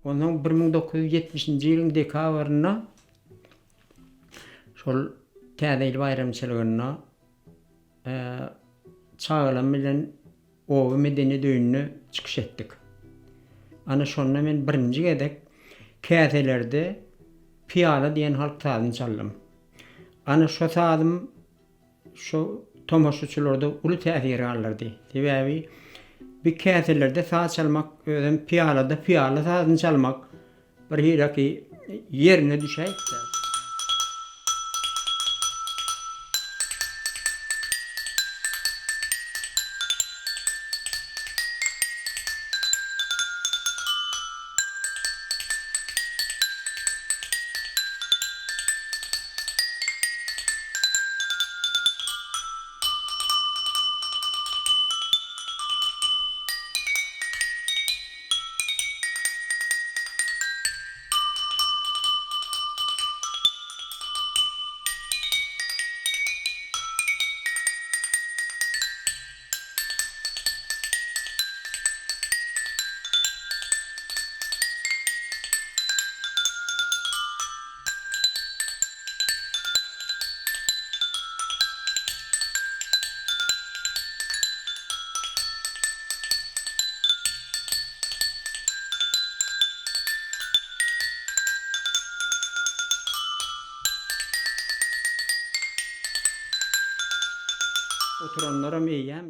Onsoň 1970-nji ýylyň dekabrynda şol Täze ýyl baýramçylygynda çagalarym bilen oba medeniýet öýünde çykyş etdik. Ana şonda men birinji gezek käselerde Pyýala diýen halk sazyny çaldym. Ana şo sazym Şu tomaşaçylarda uly täsir galdyrdy. Sebäbi bir käselerde saz çalmak, özem pyýalada pyýala sazyny çalmak bir hileki ýerine düşäýipdir. Oturanlaram eýýäm.